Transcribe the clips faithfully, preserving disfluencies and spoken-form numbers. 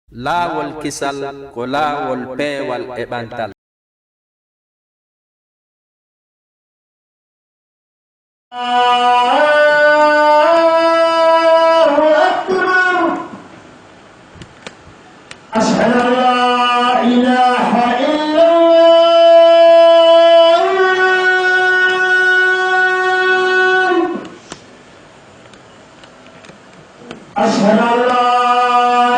Laawol kisal ko laawol peewal e ɓantal. الله أكبر. أشهد أن لا إله إلا الله. أشهد أن لا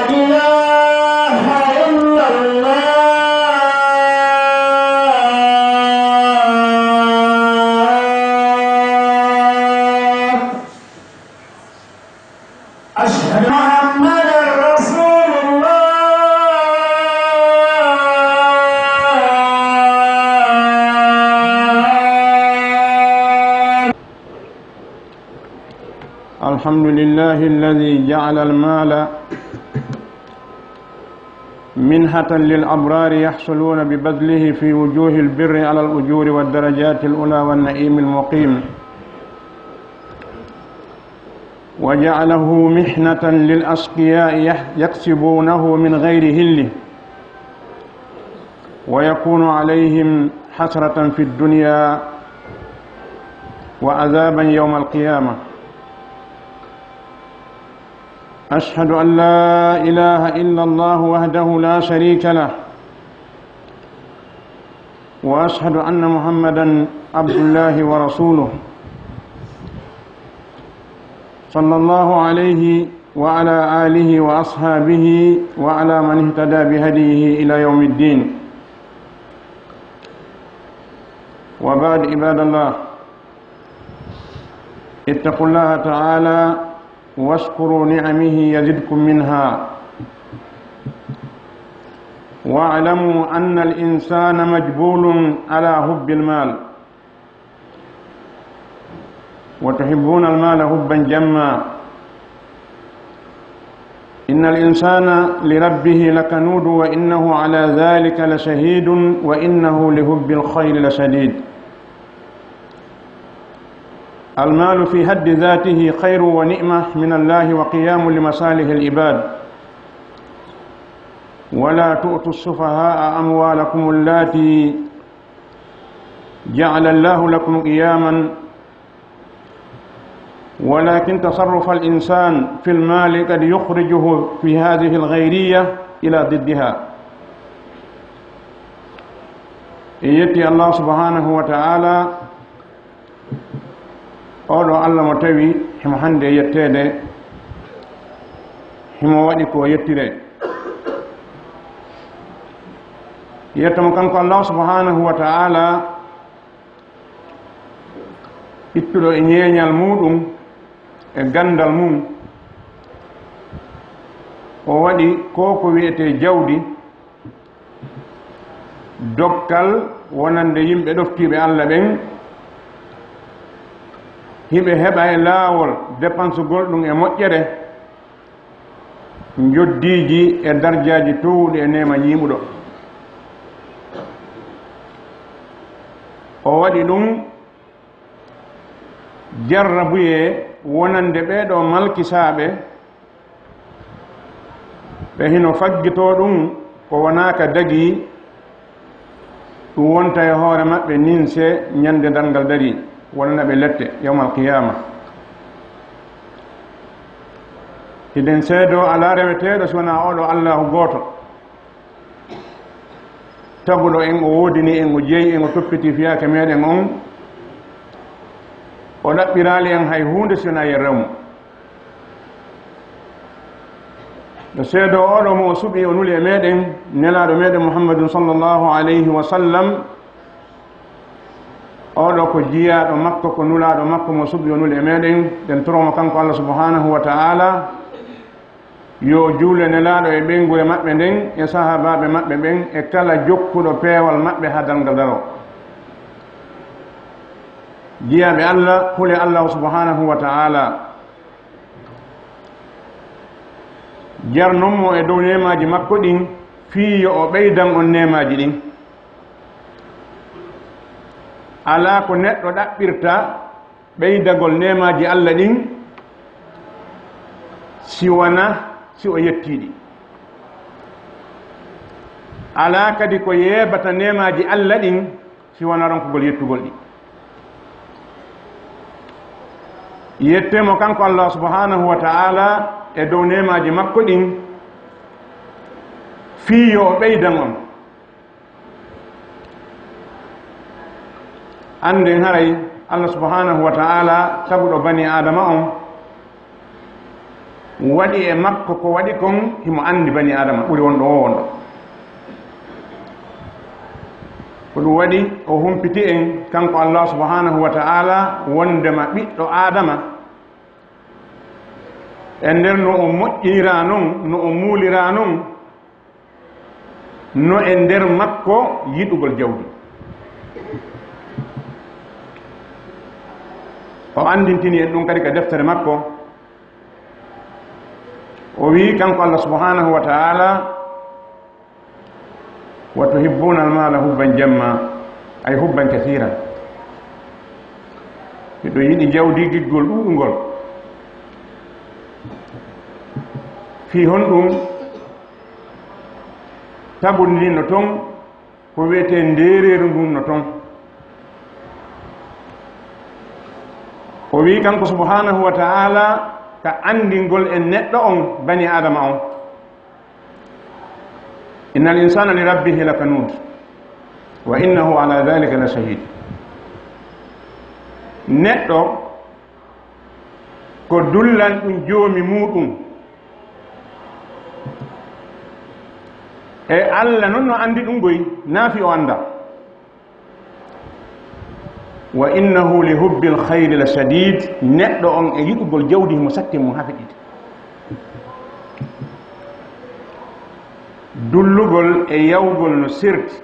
إله إلا الله. أشهد محمدا رسول الله. الحمد لله الذي جعل المال منحة للأبرار يحصلون ببذله في وجوه البر على الأجور والدرجات العلى والنعيم المقيم، وجعله محنة للأشقياء يح-، يكسبونه من غير حل، ويكون عليهم حسرة في الدنيا وعذابا يوم القيامة. أشهد أن لا إله إلا الله وحده لا شريك له، وأشهد أن محمدا عبد الله ورسوله، صلى الله عليه وعلى آله وأصحابه وعلى من اهتدى بهديه إلى يوم الدين. وبعد، عباد الله، اتقوا الله تعالى واشكروا نعمه يزدكم منها، واعلموا أن الإنسان مجبول على حب المال، وتحبون المال حبا جما، إن الإنسان لربه لكنود وإنه على ذلك لشهيد وإنه لحب الخير لشديد. المال في حد ذاته خير ونعمة من الله وقيام لمصالح العباد، ولا تؤتوا السفهاء أموالكم التي جعل الله لكم قياما، ولكن تصرف الإنسان في المال قد يخرجه في هذه الغيرية إلى ضدها. En yetti Allah subhanahu wa ta'ala, oɗo Allah mo tawi himo hande yetteede, himo waɗi ko yettiree. Yetto mo kanko Allah subhanahu wa ta'ala, ittuɗo e ñeeñal muuɗum e gandal mum, o waɗi ko ko wi'etee jawdi, dokkal wonande yimɓe ɗoftiiɓe Allah ɓen, hiɓe heɓa e laawol dépensegol ɗum e moƴƴere, njoddiiji e darjaaji towɗi e neema ñiiɓuɗo. O waɗi ɗum jarrabuyee wonande ɓee ɗoo malkisaaɓe, ɓe hino faggitoo ɗum ko wonaa ka dagii, ɗum wonta e hoore maɓɓe ninse ñande darngal darii, wonana ɓe lette yawmal qiyaama. Hiɗen seedoo alaa reweteeɗo si wonaa oɗo Allaahu gooto, taguɗo en, o woodini en, o jeyi en, o toppiti fiyaake meɗen on, o ɗaɓɓiraali en hay huunde si wonaa yerre mum. No seedoo oɗo mo o suɓi, o nuli e meɗen, Nelaaɗo meɗen Muhammadun sallallahu alayhi wa sallam, oɗo ko jiyaaɗo makko, ko nulaaɗo makko mo suɓi, o nuli e meɗen. Ɗen toro mo kanko Allah subhanahu wa ta'ala, yo juule Nelaaɗo e ɓeynguure maɓɓe nden, e sahaabaaɓe maɓɓe ɓen, e kala jokkuɗo peewal maɓɓe haa darngal daroo. Jiyaaɓe Allah, hule Allah subhanahu wa ta'ala. Jarnon mo e dow neemaaji makko ɗin, fii yo o ɓeydan on neemaaji ɗin. Alaa ko neɗɗo ɗaɓɓirta ɓeydagol neemaaji Allah ɗin, si wonaa si o yettii ɗi. Alaa kadi ko yeebata neemaaji Alla ɗin, si wonaa ronkugol yettugol ɗi. Yettee mo kanko Allah subhanahu wa ta'ala e dow neemaaji makko ɗin, fii yo o ɓeydan on. Annden haray Allah subhanahu wa ta'ala taguɗo bani Aadama on, waɗi e makko ko waɗi kon, himo anndi bani Aadama ɓuri wonɗo o wonɗo. Ko ɗum waɗi o humpiti en, kanko Allah subhanahu wa ta'ala, wondema ɓiɗɗo Aadama, e nder no o moƴƴiniraa non, no o muulira non, no e nder makko yiɗugol jawdi. O anndintini en ɗum kadi ka deftere makko. O wi'i kanko Allah subhanahu wa ta'ala, "Wa tuhibbuna al-mala hubban jamma", ay hubban kathiran. Miɗo yiɗi jawdi giggol ɗuuɗungol. Fii honɗum? Tagundi no ton, ko wi'etee ndeereeru ndun no ton. O wi'i kanko subhanahu wa ta'ala ka anndingol en neɗɗo on, bani Aadama on, "Innal insana li rabbihi lakanud, wa innahu ala dhalika la shahid." Neɗɗo ko dullan ɗum joomi muuɗum. E Alla non no anndi ɗum goy, naa fii o annda. "Wa innahu li hubbil khayri la shadid", neɗɗo on e yiɗugol jawdi himo satti mum haa fiɗɗiti. Dullugol e yawgol no serti.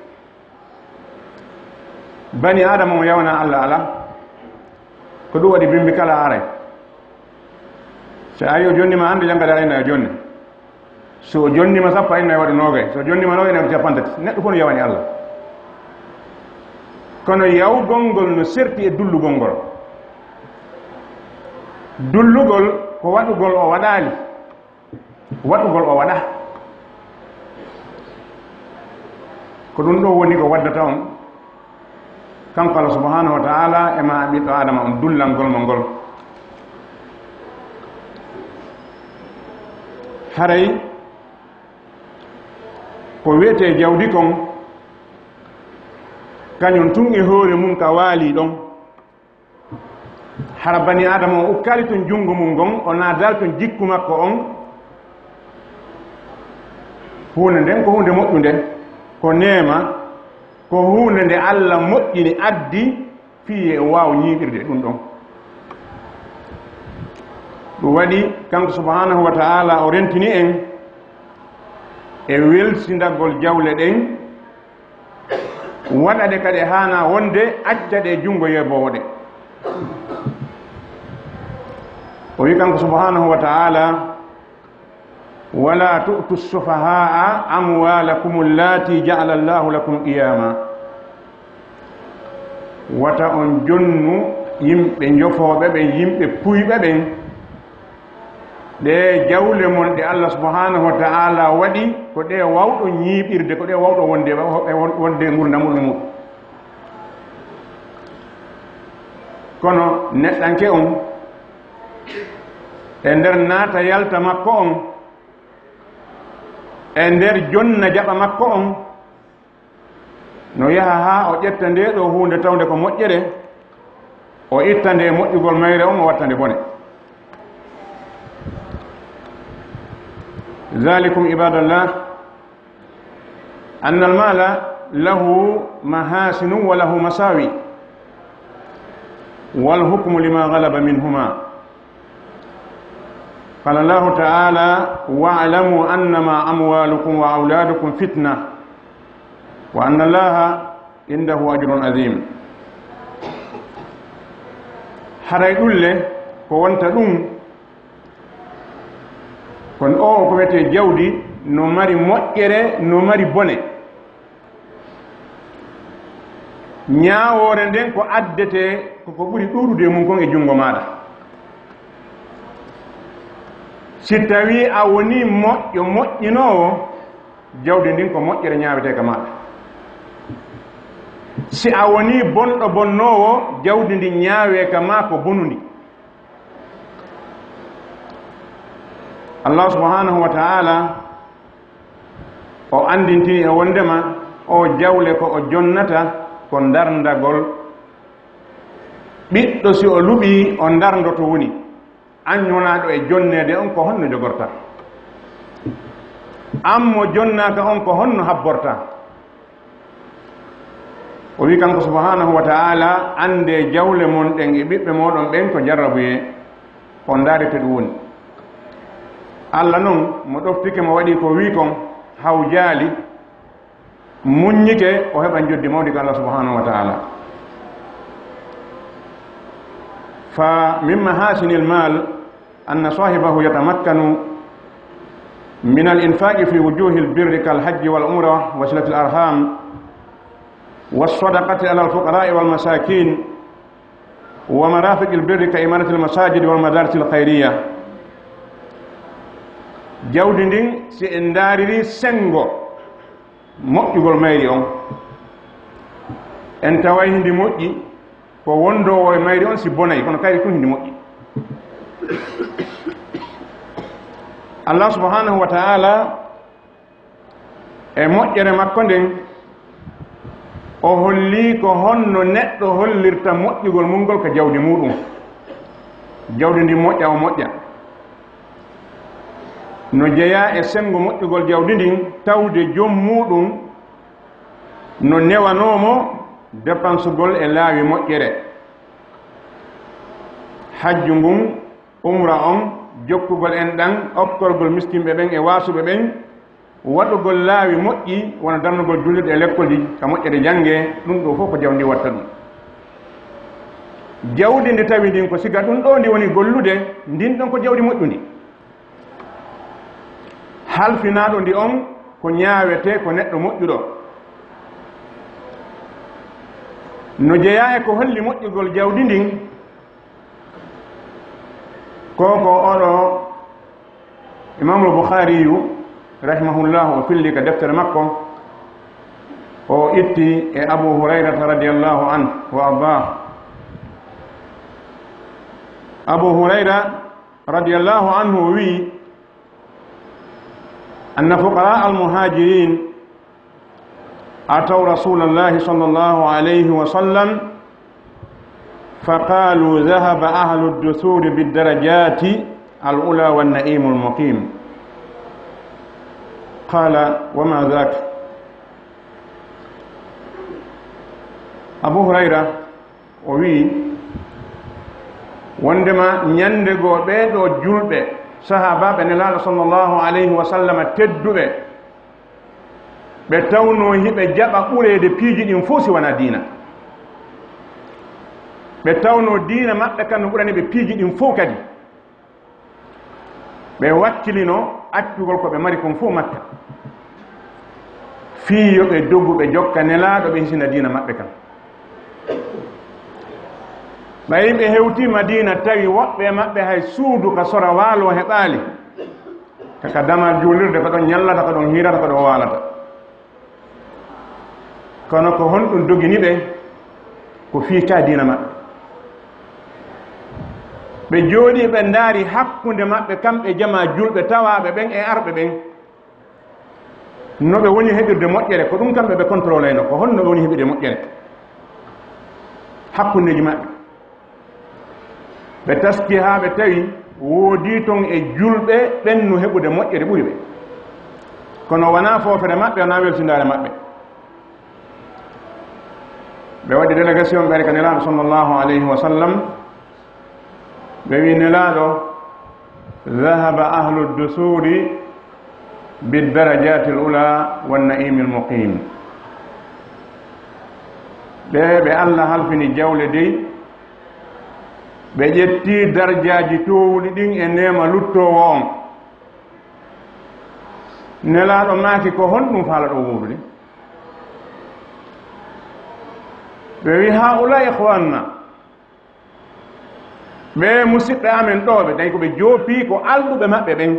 Bani Aadama on yawanaa Alla alaa. Ko ɗum waɗi bimbi kala aray. Si a ari o jonni ma hannde, jannga dara ina o jonni. So o jonni ma sappo, a inna e waɗi noogay. So o jonni ma noogay, ina waɗi cappanɗe tati. Neɗɗo fof no yawani Alla. Kono yawgol ngol no serti e dullugol ngol. Dullugol ko waɗugol o waɗaali. Waɗugol o waɗa. Ko ɗum ɗo woni ko waddata on, kanko Allah subhanahu wa ta'ala, e ma ɓiɗɗo Adama on, dullangol mo ngol. Haray ko wi'etee jawdi kon, kañum tun e hoore mum ka waali ɗon. Hara bani Adama o ukkaali tun junngo mum ngon, o naadaali tun jikku makko on. Huunde nden ko huunde moƴƴunde, ko neema, ko huunde nde Alla moƴƴini, addi fii e waaw ñiiɓirde ɗum ɗon. Ɗum waɗi kanko subhanahu wa ta'ala o rentini en e welsindagol jawle ɗen, waɗa ɗe ka ɗe haanaa wonde, acca ɗe e junngo yeeboowo ɗe. O wi'i kanko subhanahu wa ta'ala, "Wala tu'tu sufaha'a amwalakum allati ja'ala Allahu lakum qiyama." Wata on jonnu yimɓe njofooɓe ɓen, yimɓe puyɓe ɓen, ɗe jawle mon ɗe Allah subhanahu wa ta'ala waɗi, ko ɗe wawɗo ñiiɓirde, ko ɗe wawɗo wonde, wonde ngurndan muɗum muɗum. Kono neɗɗanke on, e nder naata yalta makko on, e nder jonna jaɓa makko on, no yaha haa o ƴetta nde ɗo huunde tawnde ko moƴƴere, o itta nde moƴƴugol mayre on, o watta nde bone. Zalikum ibadallah, anna almala lahu mahasinu wa lahu masawi, wal hukmu lima ghalaba minhuma. Qala Allahu ta'ala, "Wa'lamu annama amwalukum wa auladukum fitna, wa anna Allaha indahu ajrun azim." Haray ɗulle ko wonta ɗum, kono o ko wiyetee jawdi no mari moƴƴere, no mari bone. Ñaawoore nden ko addetee ko ko ɓuri ɗuuɗude e mum kon e junngo maaɗa. Si tawii a wonii moƴƴo, moƴƴinoowo, Jawdi ndin ko moƴƴere ñaaweteeka maaɗa. Si a wonii bonɗo bonnoowo, jawdi ndin ñaaweeka maa ko bonundi. Allah subhanahu wa ta'ala o anndintini e wonndema o jawle ko o jonnata ko ndarndagol. Ɓiɗɗo si o luɓii, o ndarndoto woni. An ñonaaɗo e jonneede on, ko honno jogorta? An mo jonnaaka on, ko honno habborta? O wi kanko subhanahu wa ta'ala, annde jawle mon ɗen e ɓiɓɓe moɗon ɓen ko jarrabuyee, on ndaari to ɗum woni. Allah non, mo ɗoftike, mo waɗi ko wi kon, hawjaali, muññike, o heɓan joddi mawndi ka Allah subhanahu wa ta'ala. فمن محاسن المال أن صاحبه يتمكن من الإنفاق في وجوه البر كالحج والعمرة وصلة الأرحام والصدقة على الفقراء والمساكين ومرافق البر كعمارة المساجد والمدارس الخيرية. Jawdi ndin, si en ndaariri senngo moƴƴugol mayri on, en taway hindi moƴƴi ko wondoowo e mayri on si bonay, kono kayri tun hindi moƴƴi. Allah subhanahu wa ta'ala e moƴƴere makko nden, o holli ko honno neɗɗo hollirta moƴƴugol mun ngol ka jawdi muɗum. Jawdi ndi moƴƴa, o moƴƴa. No jeyaa e senngo moƴƴugol jawdi ndin, tawde joom muɗum no newanoo mo depansugol e laawi moƴƴere. Hajju ngun, umra on, jokkugol enɗan, okkorgol miskinɓe ɓen e waasuɓe ɓen, waɗugol laawi moƴƴi, wano darnugol juulirɗe e lekkolji ka moƴƴere janngee, ɗum ɗoo fof ko jawdi watta ɗum. Jawdi ndi tawi ndin ko siga ɗum ɗoo ndi woni gollude, ndin ɗon ko jawdi moƴƴundi. Halfinaaɗo ndi on ko ñaawetee ko neɗɗo moƴƴuɗo. No jeyaa e ko holli moƴƴugol jawdi ndin, ko ko oɗo Imamul Bukhariyu rahimahullah o filli ka deftere makko, o itti e Abu Hurayrata radiyallahu anhu wa ardah. Abu Hurayra radiyallahu anhu o wi, أن فقراء المهاجرين أتوا رسول الله صلى الله عليه وسلم فقالوا: ذهب أهل الدثور بالدرجات العلى والنعيم المقيم. قال: وما ذاك؟ Abu Hurayra o wi, wondema ñande goo ɓee ɗoo julɓe, sahaabaaɓe Nelaaɗo sallallahu alayhi wa sallama tedduɓe, ɓe tawnoo hiɓe jaɓa ɓureede piiji ɗin fof si wanaa diina. Ɓe tawnoo diina maɓɓe kan no ɓurani ɓe piiji ɗin fof kadi. Ɓe wakkilino accugol ko ɓe mari kon fof Makka, fii yo ɓe dogu ɓe jokka Nelaaɗo, ɓe hisina diina maɓɓe kan. Ɓay ɓe hewtii Madiina, tawi woɓɓe e maɓɓe hay suudu ka sora waaloo heɓaali. Ka, ka damal juulirde, ko ɗon ñallata, ko ɗon hiirata, ko ɗon waalata. Kono ko honɗum dogini ɓe? Ko fii ka diina maɓɓe. Ɓe jooɗii, ɓe ndaari hakkunde maɓɓe, kamɓe jamaa julɓe tawaaɓe ɓen e arɓe ɓen. No ɓe woni heɓirde moƴƴere, ko ɗum kamɓe ɓe contrôleyno, ko honno ɓe woni heɓirde moƴƴere hakkundeeji maɓɓe. Ɓe taski haa ɓe tawi woodii ton e julɓe ɓen no heɓude moƴƴere ɓuri ɓe. Kono wanaa foofere maɓɓe, wanaa welsindaare maɓɓe. Ɓe waɗi délégation, ɓe ari ka Nelaaɗo sallallahu alayhi wa sallam. Ɓe wi Nelaaɗo, ذهب أهل الدثور بالدرجات العلى والنعيم المقيم. Ɓe, ɓe Allah halfini jawle dey, ɓe ƴetti darjaaji toowuɗi ɗin e neema luttoowo on. Nelaaɗo maaki, ko honɗum faalaɗo wuurude? Ɓe wi, هؤلاء إخواننا. Ɓe musiɓɓe amen ɗoo, ɓe tawi ko ɓe joopii ko alɗuɓe maɓɓe ɓen.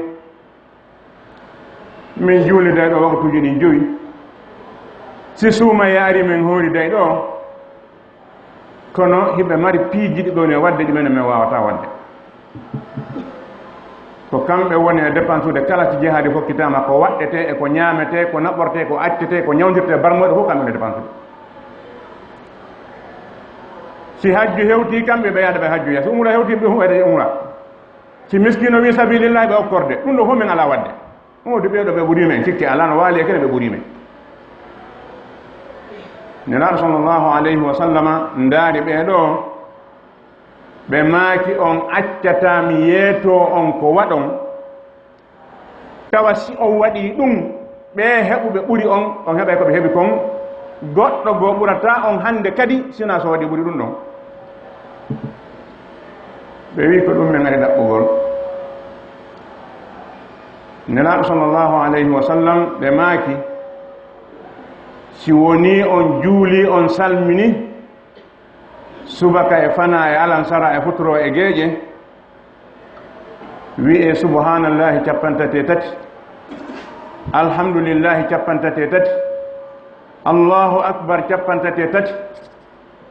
Min juuliday ɗo waktuuji ɗin jowi. Si suumayee ari, min hooriday ɗo. Kono hiɓe mari piiji ɗi ɓe woni e waɗde, ɗi menen min waawataa waɗde. Ko kamɓe woni e dépensude kala si jihaadi hokkitaama, ko waɗɗetee e ko ñaametee, ko naɓortee, ko accetee, ko ñawndirtee barmooɗe fof, kamɓe woni e dépensude. Si hajju hewtii, kamɓe ɓe yahda ɓe hajjoya. Si umra hewtii, ɓe fof ɓe umra. Si miskiino wii sabilillahi, ɓe okkorde. Ɗum ɗo fof min alaa waɗde. Moodi ɓee ɗo ɓe ɓurii men, cikke alaa, no waali e kene ɓe ɓurii men. Nelaaɗo sallallahu alayhi wa sallama ndaari ɓee ɗo, ɓe maaki, on accataa mi yeetoo on ko waɗon, tawa si on waɗii ɗum, ɓee heɓuɓe ɓuri on, on heɓay ko ɓe heɓi kon, goɗɗo goo ɓurataa on hannde kadi, sinaa so waɗii ɓuri ɗum ɗon. Ɓe wi'i, ko ɗum min ngari ɗaɓɓugol. Nelaaɗo sallallahu alayhi wa sallam, ɓe maaki, si wonii on juulii, on salmini, subaka e fanaa e alansara e futuro e geeƴe, wi'ee subhaanallahi cappanɗe tati e tati, alhamdulillahi cappanɗe tati e tati, Allahu akbar cappanɗe tati e tati,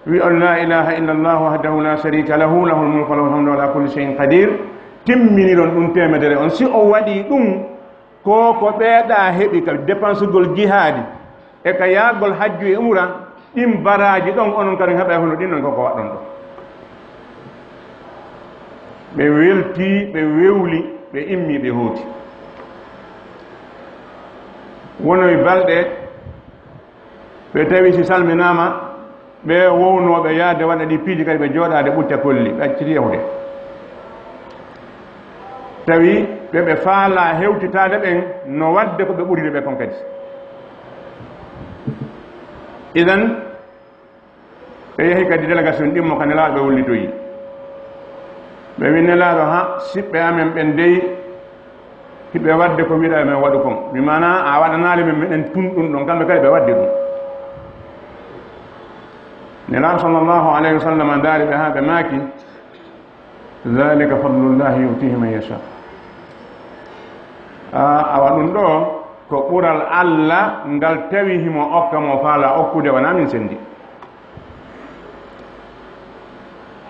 wi'on laa ilaaha illa Allahu wahdahu laa shariika lahu, lahul mulku wa lahul hamdu wa huwa alaa kulli shay'in qadiir, timminiron ɗum teemedere on. Si on waɗii ɗum, ko ko ɓee ɗa heɓi ka dépensugol jihaadi e ka yaagol hajju e umra, ɗin baraaji ɗon, onon kadi on heɓay hono ɗin ɗon ko ko waɗɗon ɗon. Ɓe weltii, ɓe wewli, ɓe immii, ɓe hooti. Wonoy balɗe, ɓe tawi si salminaama, ɓe wownooɓe yaade waɗa ɗi piiji kadi, ɓe jooɗaade ɓucca kolli, ɓe acciti yahude. Tawi ɓe, ɓe faalaa hewtitaade ɓen no waɗde ko ɓe ɓuriri ɓe kon kadi. Idan, ɓe yahi kadi délégation ɗimmo ka Nelaaɗo, ɓe wullitoyi. Ɓe wi Nelaaɗo, ha, siɓɓe amen ɓen dey, hiɓe waɗde ko wiɗa men waɗu kon. Mi maana, a waɗanaali men, meɗen tun ɗum ɗon, kamɓe kadi ɓe waɗdi ɗum. Nelaaɗo sallallahu alayhi wa sallam ndaari ɓe haa ɓe maaki, "Dhalika fadlullahi yu'tihi man yasha." A, awa ɗum ɗo ko ɓural Alla ngal tawi himo okka mo faala okkude, wonaa min sendi.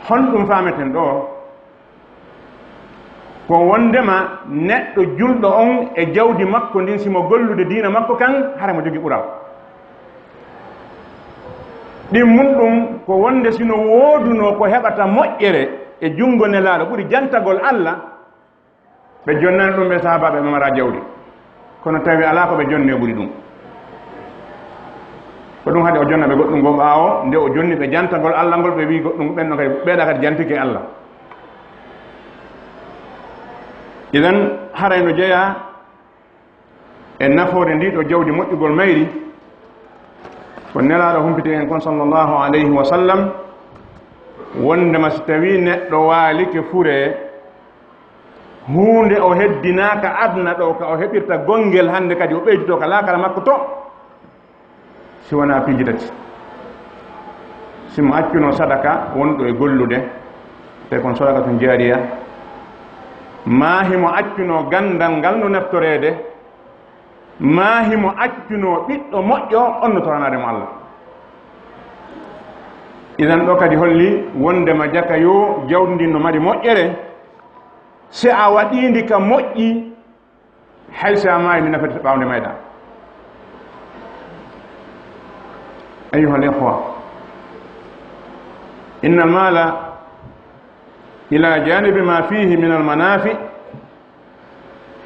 Honɗum faameten ɗo? Ko wondema neɗɗo julɗo on e jawdi makko ndin, si mo gollude diina makko kan, hara mo jogi ɓural. Ɗin mun ɗum ko wonde sino woodunoo ko heɓata moƴƴere e junngo Nelaaɗo ɓuri jantagol Alla, ɓe jonnani ɗum ɓe sahaabaaɓe ɓe maraa jawdi. Kono tawi alaa ko ɓe jonnee ɓuri ɗum. Ko ɗum haɗi o jonna ɓe goɗɗum goo ɓaawo, nde o jonni ɓe jantagol Alla ngol, ɓe wi'i goɗɗum, ɓen ɗon kadi, ɓeeɗa kadi jantike Alla. Idan, haray no jeyaa e nafoore ndii ɗoo jawdi moƴƴugol mayri, ko Nelaaɗo humpiti en kon, sallallahu alayhi wa sallam, wondema si tawii neɗɗo waalike furee, huunde o heddinaaka aduna ɗoo ka o heɓirta gonngel, hannde kadi o ɓeyditoo ka laakara makko to, si wonaa piiji tati. Si mo accunoo sadaka wonɗo e gollude, tawi kon sadakatun jaariya, maa himo accunoo ganndal ngal no naftoreede, maa himo accunoo ɓiɗɗo moƴƴo on no toranaade mo Alla. Idan ɗoo kadi holli wondema jaka yo jawdi ndin no mari moƴƴere, si a waɗii ndi ka moƴƴi, hay si a maayi, ndi nafete ɓaawo nde mayɗaa. Ayyuhal ikhwa, innal mala ila janibi ma fihi min al manafi,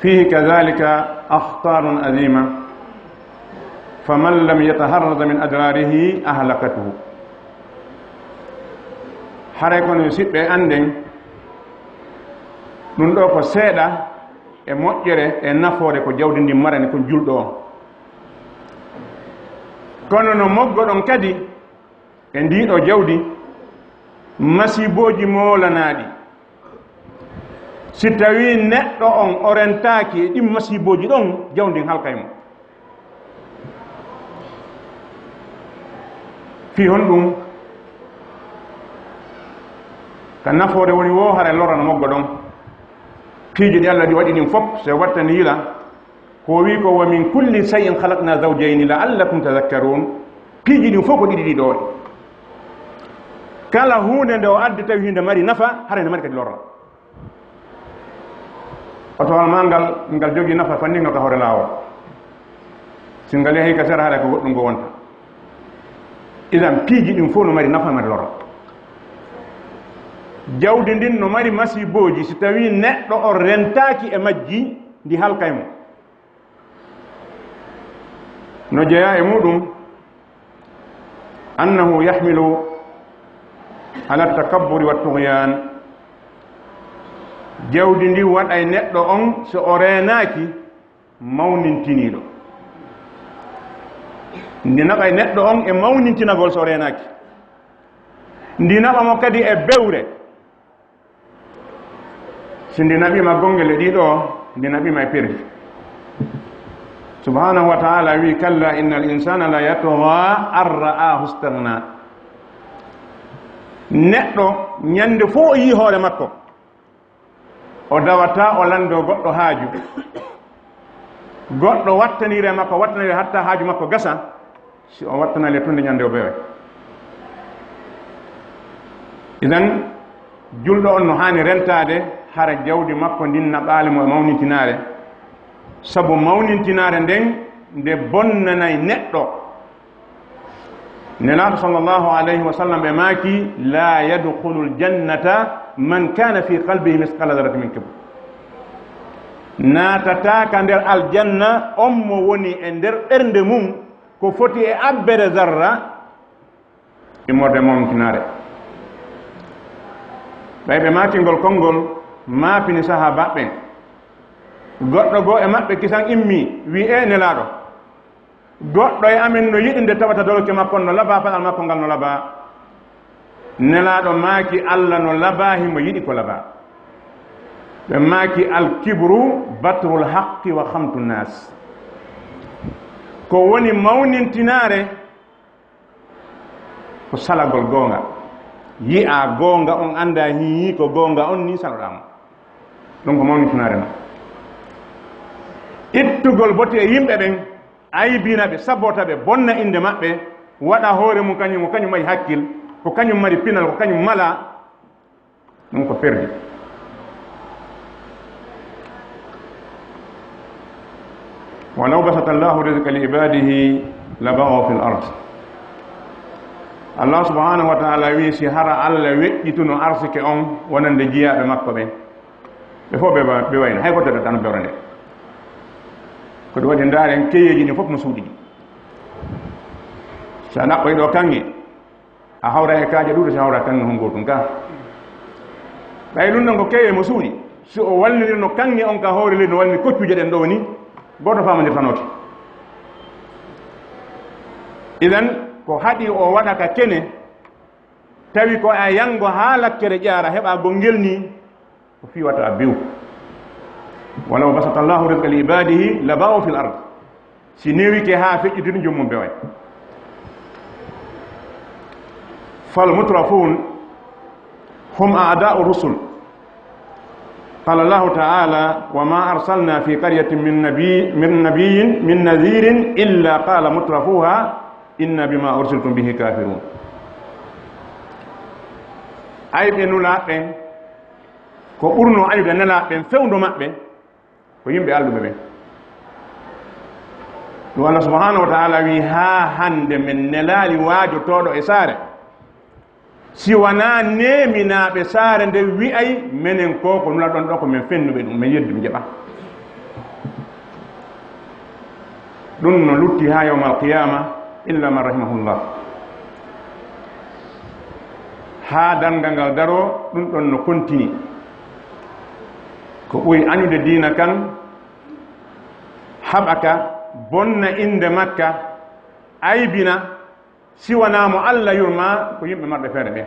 fihi kadhalika akhtarun azima, faman lam yataharraz min adrarihi ahlakathu. Haray kono, yo siɓɓe, annden ɗum ɗoo ko seeɗa e moƴƴere e nafoore ko jawdi ndin marani kon julɗo on. Kono no moggoɗon kadi e ndii ɗoo jawdi, masiibooji moolanaaɗi. Si tawii neɗɗo on o rentaaki e ɗin masiibooji ɗon, jawdi ndin halkay mo. Fii honɗum? Ka nafoore woni woo, hara lorana moggo ɗon. Piiji ɗi Alla ɗi waɗi ɗin fof, si wattani yila, Ko o wi ko, "Wa min kulli shay'in khalaqna zawjayni la'allakum tadhakkarun." Piiji ɗin fof ko ɗiɗi ɗiɗo. Kala huunde nde o addi tawi hinde mari nafa, hara hinde mari kadi lorra. Otowal ma ngal, ngal jogii nafa fanningal ka hoore laawol. Si ngal yahii ka sera, hara ko goɗɗum ngo wonta. Idan piiji ɗin fof no mari nafa, mari lorra. Jawdi ndin no mari masibooji, si tawii neɗɗo on rentaaki e majji, ndi halkay mo. No jeyaa e muɗum, annahu yahmilu ala takabburi wa tughyan. Jawdi ndi waɗay neɗɗo on, so o reenaaki, mawnintiniiɗo. Ndi naɓay neɗɗo on e mawnintinagol so o reenaaki. Ndi naɓa mo kadi e bewre. Si ndi naɓiima gonngel e ɗiɗo, ndi naɓiima e perdi. Subhanahu wa ta'ala wi, "Kalla innal insana la yatgha an ra'ahu istaghna." Neɗɗo ñande fof o yii hoore makko, o dawata o lanndo goɗɗo haaju. Goɗɗo wattanire makko, wattanire hatta haaju makko gasa, si o wattanali tunde ñande o beway. Idan, julɗo on no haani rentaade hara jawdi makko ndin naɓaali mo e mawnintinaare, sabu mawnintinaare nden nde bonnanay neɗɗo. Nelaaɗo sallallahu alayhi wa sallam ɓe maaki, "La yadkhulul jannata man kana fi qalbihi misqala dharratin min kibr." Naatataaka nder aljanna on mo woni e nder ɓernde mum ko foti e abbere zarra immorde mawnintinare. Ɓay ɓe maaki ngol konngol, maapini sahaabaaɓe ɓen. Goɗɗo goo e maɓɓe kisan immi, wi, "E Nelaaɗo, goɗɗo e amen no yiɗi nde tawata dolokke makko no labaa, paɗal makko ngal no labaa." Nelaaɗo maaki, "Alla no labaa, himo yiɗi ko labaa." Ɓe maaki, "Al kibru batrul haqqi wa khamtu nas." Ko woni mawnintinaare, ko salagol goonga. Yi'a goonga, on annda hiyi ko goonga on, ni saloɗaa mo. Ɗum ko mawnintinaare ma. Ittugol bote e yimɓe ɓen, aybina ɓe, sabota ɓe, bonna innde maɓɓe, waɗa hoore mum kañum, ko kañum mari hakkil, ko kañum mari pinal, ko kañum mala, ɗum ko perdi. Walaw basata Allahu rizqa li ibadihi labaghaw fil ard. Allah subhanahu wa ta'ala wi, si hara Allah weƴƴituno arsike on wonande jiyaaɓe makko ɓen, ɓe fof ɓe wa-, ɓe wayno, hay goto tan bewre nde. Ko ɗum waɗi ndaaren keyeeji ɗin fof no suuɗi ɗi. Sa ɗaɓɓoy ɗo kaŋŋe, a hawra e kaaƴe ɗuuɗe, si hawra kaŋŋe hon gootum ka. Ɓay ɗum ɗon ko kewe mo suuɗi, si o wallinirno kaŋŋe on ka hoore leydi no wallini koccuuje ɗen ɗo ni, gooto faamondirtanooke. Idan, ko haɗi o waɗa ka kene, tawi ko a yango haa lakkere ƴaara heɓa gongel ni, ko fii wata a bew. Walaw basata Allahu rizqa li ibadihi labaghaw fil ard. Si newike haa feƴƴitini, joomum beway. Fal mutrafun hum a'da'u rusul. Qala Allahu ta'ala, "Wa ma arsalna fi qaryatin min nabi-, min nabiyyin, min nadhirin illa qala mutrafuha inna bima ursiltum bihi kafirun." Ayɓe nulaaɓe ɓen, ko ɓurno ayɓe nelaaɓe ɓen fewndo maɓɓe, ko yimɓe alɗuɓe ɓen. Ɗum Allah subhanahu wa ta'ala wi, "Haa hannde men nelaali waajotooɗo e saare, si wanaa neeminaaɓe saare nde wi'ay, menen ko, ko nula ɗon ɗo, ko men fennuɓe ɗum, men yeddu, men jaɓa." Ɗum no lutti haa yawmal qiyama, illa man rahimahullah. Haa darngal ngal daro, ɗum ɗon no kontini. Ko ɓuri añude diina kan, haɓaka, bonna innde makka, aybina, si wanaa mo Alla yurma, ko yimɓe marɓe feere ɓen.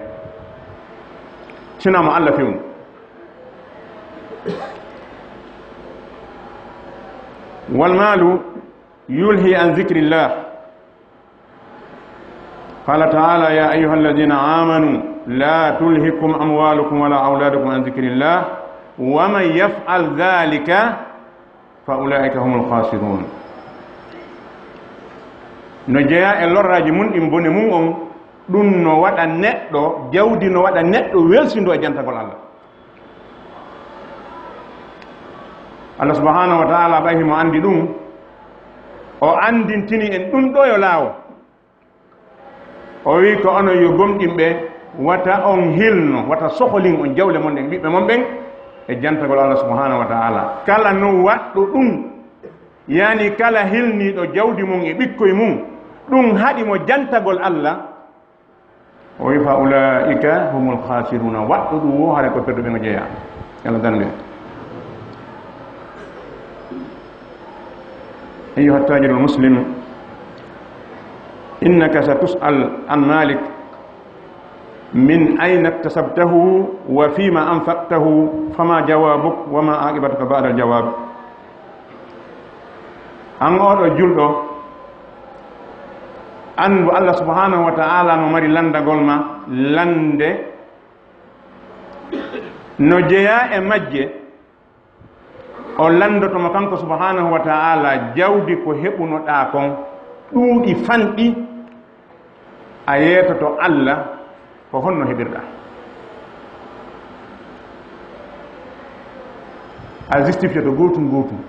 Si wanaa mo Alla fewni. Wal maalu yulhi an zikrillah. Qala ta'ala, "Ya ayyuhalladhina amanu la tulhikum amwalukum wala awladukum an zikrillah, wa man yaf'al dhalika فأولئك هم الخاسرون. No jeyaa e lorraaji mun ɗin, bone mun on, ɗun no waɗa neɗɗo, jawdi no waɗa neɗɗo welsindo e jantagol Allah. Allah subhanahu wa ta'ala, ɓay himo anndi ɗun, o anndintini en ɗun ɗoo yo laawo. O wi'i ko onon yo gomɗinɓe, wata on hilno, wata soholin on jawle mon ɗen, ɓiɓɓe mon ɓen, e jantagol Allah subhanahu wa ta'ala. Kala no waɗɗo ɗun, yani kala hilniiɗo jawdi mun e ɓikkoy mun, ɗun haɗi mo jantagol Allah, o wi'i, "Fa ula'ika humul khasiruna", waɗɗo ɗun wo, hara ko perduɓe ngo jeyaa. Yalla darnde. أيها التاجر المسلم، إنك ستسأل عن مالك من أين اكتسبته وفيما أنفقته، فما جوابك وما عاقبتك بعد الجواب. An oo ɗoo julɗo, anndu Allah subhanahu wa ta'ala no mari lanndagol ma lannde no jeyaa e majje. O lanndoto mo kanko subhanahu wa ta'ala jawdi ko heɓunoɗaa kon ɗuuɗi fanɗi, a yeetoto Allah ko honno heɓirɗaa. A justifiyoto gootun gootun.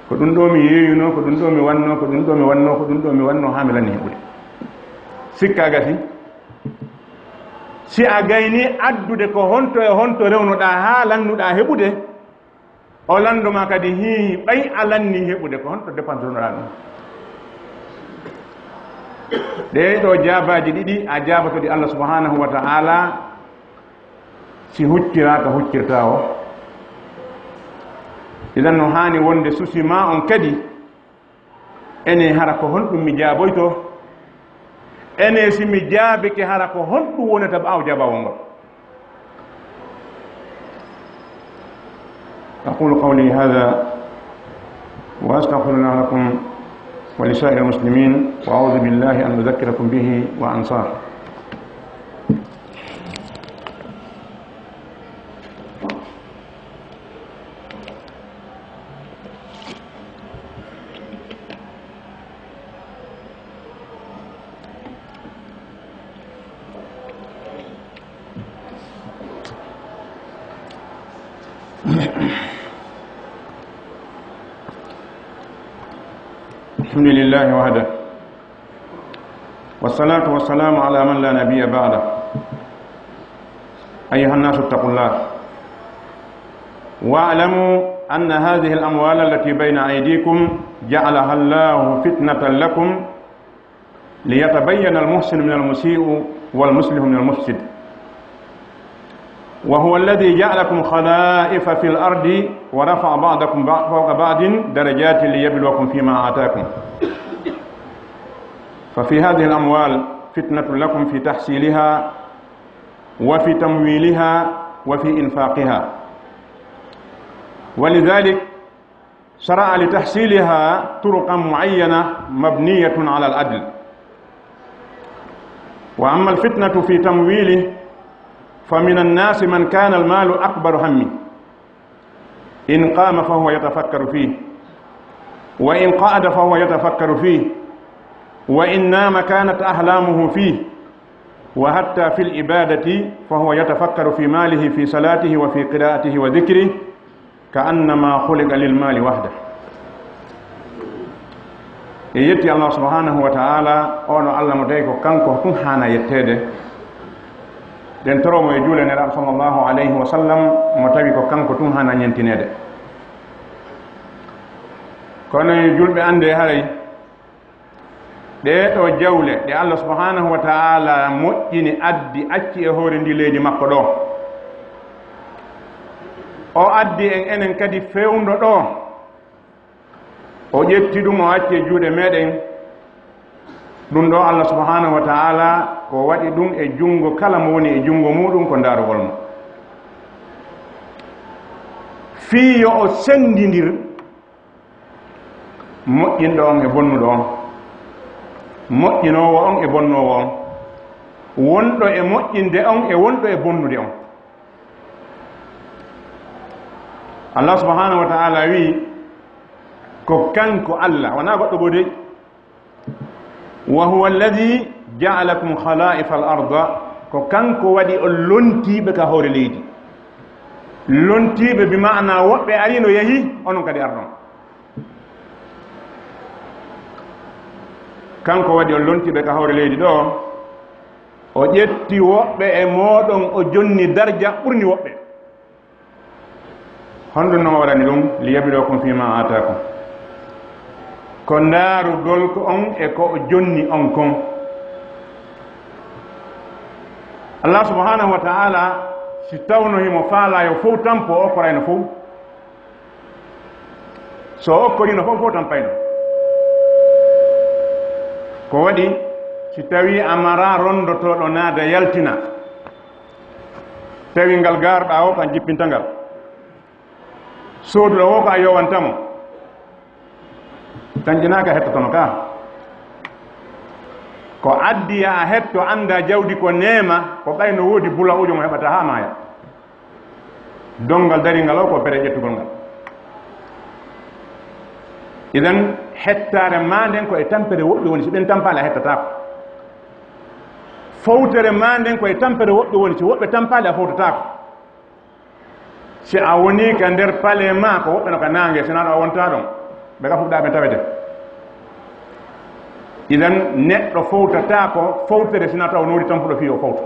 Ko ɗun ɗoo mi yeeyunoo, ko ɗun ɗoo mi wannoo, ko ɗun ɗoo mi wannoo, ko ɗun ɗoo mi wannoo haa mi lanni heɓude. Sikka gasi. Si a gaynii addude ko honto e honto rewnoɗaa haa lannuɗaa heɓude, o lanndo ma kadi, hii, ɓay a lannii heɓude, ko honto dépense rewnoɗaa ɗun? Ɗee ɗoo jaabaaji ɗiɗi a jaaboto ɗi Allah subhanahu wa ta'ala, si hucciraa ka huccirtaa o. Idan no haani wonde susi maa on kadi, ene hara ko honɗun mi jaaboyto? Ene si mi jaabike, hara ko honɗun wonata ɓaawo jaabaawol ngol? أقول قولي هذا وأستغفر الله لكم ولسائر المسلمين، وأعوذ بالله أن أذكركم به وأنساه. الحمد لله وحده، والصلاة والسلام على من لا نبي بعده. أيها الناس، اتقوا الله، واعلموا أن هذه الأموال التي بين أيديكم جعلها الله فتنة لكم، ليتبين المحسن من المسيء والمصلح من المفسد. وهو الذي جعلكم خلائف في الأرض ورفع بعضكم بع-، فوق بعض درجات ليبلوكم فيما آتاكم. ففي هذه الأموال فتنة لكم في تحصيلها وفي تمويلها وفي إنفاقها. ولذلك شرع لتحصيلها طرقا معينة مبنية على العدل. وأما الفتنة في تمويله فمن الناس من كان المال أكبر همه، إن قام فهو يتفكر فيه، وإن قعد فهو يتفكر فيه، وإن نام كانت أحلامه فيه، وحتى في العبادة فهو يتفكر في ماله في صلاته وفي قراءته وذكره، كأنما خلق للمال وحده. E yetti Allah subhanahu wa ta'ala, ono Allah mo tawi ko kanko tun haana yetteede. Ɗen toro mo e juule Nelaaɗo sallallahu alayhi wa sallam, mo tawi ko kanko tun haana ñentineede. Kono e julɓe, annde haray ɗee ɗoo jawle ɗe Allah subhanahu wa ta'ala moƴƴini, addi, acci e hoore ndii leydi makko ɗoo. O addi en enen kadi fewndo ɗoo. O ƴetti ɗum, o acci e juuɗe meɗen. Ɗum ɗoo Allah subhanahu wa ta'ala ko waɗi ɗum e junngo kala mo woni e junngo muɗum ko ndaarugol mo. Fii yo o senndindir moƴƴinɗo on e bonnuɗo on, moƴƴinoowo on e bonnoowo on, wonɗo e moƴƴinde on e wonɗo e bonnude on. Allah subhanahu wa ta'ala wi'i, Ko kanko Allah, wonaa goɗɗo goo dey. Wa huwa alladhi ja'alakum khala'ifa al-ard. Ko kanko waɗi on lontiiɓe ka hoore leydi. Lontiiɓe bi ma'ana woɓɓe ari no yahi, onon kadi ardon. Kanko waɗi on lontiiɓe ka hoore leydi ɗo, o ƴetti woɓɓe e mooɗon, o jonni darja ɓurni woɓɓe. Honɗum no o waɗani ɗum? Liyabluwakum fima atakum. Ko ndaarugol ko on e ko o jonni on kon. Allah subhanahu wa ta'ala, si tawno himo faalaa yo fow tampo, o okkorayno fow. So o okkorino fow, fow tampayno. Ko waɗi, si tawii a maraa rondotooɗo naada yaltina, tawi ngal garɗaa o kan jippinta ngal. Sooduɗo o ko a yowanta mo. Tan ƴinaaka hettotono ka. Ko addi ya a hetto annda jawdi ko neema, ko ɓay no woodi bula'ujo mo heɓata haa maaya. Donngal daringal o ko bere ƴettugol ngal. Idan, hettaare maa nden ko e tampere woɓɓe woni, si ɓen tampaali a hettataako. Fowtere maa nden ko e tampere woɓɓe woni, si woɓɓe tampaali a fowtataako. Si a woni ka nder pale maa, ko woɓɓe no ka naange, si naa ɗo a wontaa ɗon, ɓe ka fuɗɗaa ɓe tawete. Idan, neɗɗo fowtataa ko fowtere si naa taw noori tampuɗo fii o fowta.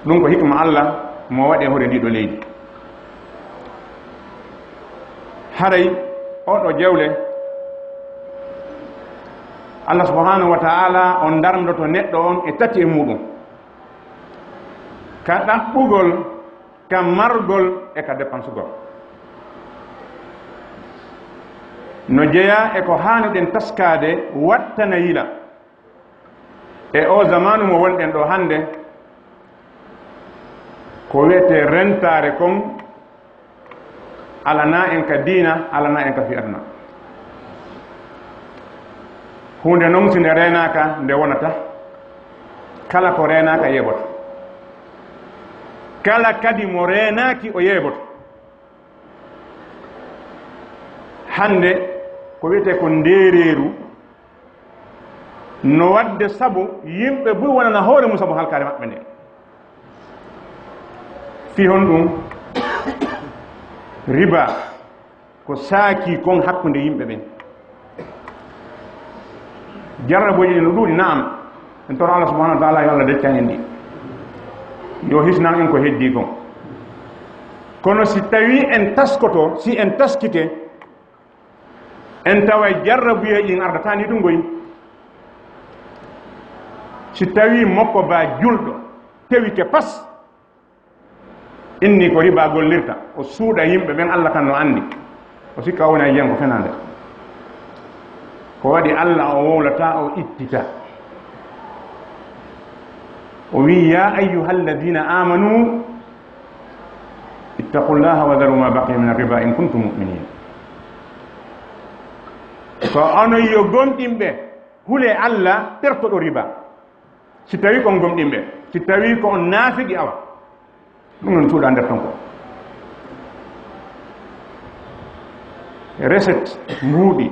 Ɗum ko hikma Allah mo waɗi e hoore ndii ɗo leydi. Haray oo ɗo jawle, Allah subhanahu wa ta'ala on darndoto neɗɗo on e tati e muɗum. Ka ɗaɓɓugol, ka margol e ka dépensegol. No jeyaa e ko haanuɗen taskaade wattana yila. E oo zamaanu mo wonɗen ɗo hannde, ko wi'etee rentaare kon, alanaa en ka diina, alanaa en ka fii aduna. Huunde non si nde reenaaka, nde wonata. Kala ko reenaaka yeeboto. Kala kadi mo reenaaki o yeeboto. Hannde ko wi'etee ko ndeereeru no waɗde sabu yimɓe buy wonana hoore mum sabu halkaare maɓɓe nde. Fii honɗum? Riba ko saakii kon hakkunde yimɓe ɓen. Jarrabooji ɗin no ɗuuɗi, na'am. En toro Allah subhanahu wa ta'ala yo Allah deccan en ɗi. Yo hisnan en ko heddii kon. Kono si tawii en taskoto, si en taskike, en taway jarrabuyeeji ɗin ardataa ni ɗum goy. Si tawii mokko ba julɗo tewike pas, inni ko riba gollirta, o suuɗa yimɓe ɓen, Allah kan no anndi. O sikka o woni e janngo fenaande. Ko waɗi Allah o wowlata, o ittita. O wi'i, "Ya ayyuhalladhina amanu, ittaqullaha wa dharu ma baqiya min ar-riba in kuntum mu'minin." Ko onon yo gomɗinɓe, hule Allah, tertoɗo riba. Si tawii ko on gomɗinɓe, si tawii ko on naafigi, awa. Ɗum non cuuɗa nder ton ko. Recette mbuuɗi,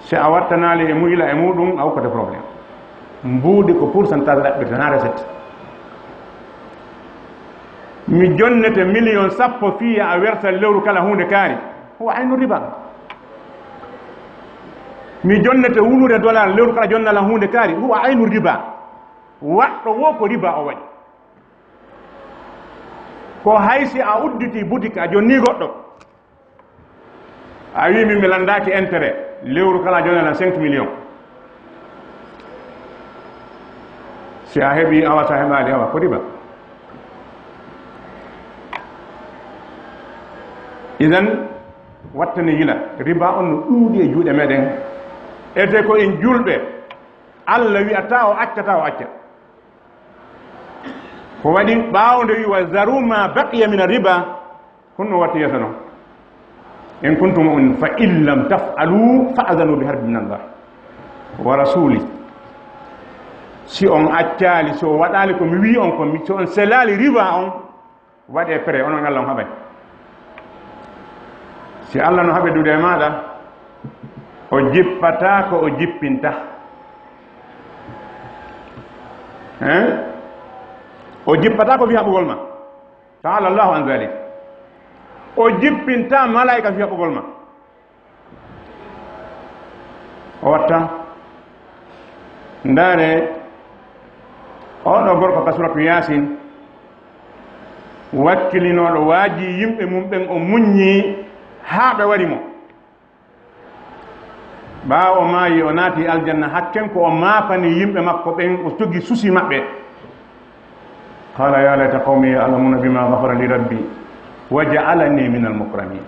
si a wattanaali e muyla e muɗum, a ukkata problème. Mbuuɗi ko pourcentage ɗaɓɓirta, na recette. Mi jonnete million sappo fii a werta lewru kala huunde kaari, huwa aynu riba. Mi jonnete wuluure dollar lewru kala jonnala huunde kaari, huwa aynu riba. Waɗɗo wo ko riba o waɗi. Ko hay si a udditi boutique, a jonni goɗɗo, a wi min mi lanndaaki intérêt, lewru kala a jonnana cinq millions. Si a heɓi, awa, si a heɓaali, awa, ko riba. Idan, wattane yila, riba on no ɗuuɗi e juuɗe meɗen. Ete ko en julɓe, Allah wi'ata o accata, o acca. Ko waɗi ɓaawo nde wi, "Wa zaru ma baqiya min riba", honno watti yeeso non? "In kuntum mu'minin, fa in lam taf'alu fa azanu bi harbin min Allah wa rasuli." Si on accaali, si on waɗaali ko mi wi on ko, mi, si on selaali riba on, waɗe prêt, onon Allah on haɓay. Si Allah no haɓidude e maaɗa, o jippataa ko o jippinta. Hein? O jippataa ko fii haɓugol ma. Ta'ala Allahu an zalik. O jippinta malaa'ika fii haɓugol ma. O watta. Ndaare, oɗo gorko ka suratu Yaasin, wakkilinooɗo waajii yimɓe mum ɓen, o muññii haa ɓe wari mo. Ɓaawo o maayi, o naati aljanna, hakken ko o maapani yimɓe makko ɓen, o jogi susi maɓɓe. Qala ya layta qawmi ya'lamuna bima ghafara li rabbi wa ja'alani min al mukramin.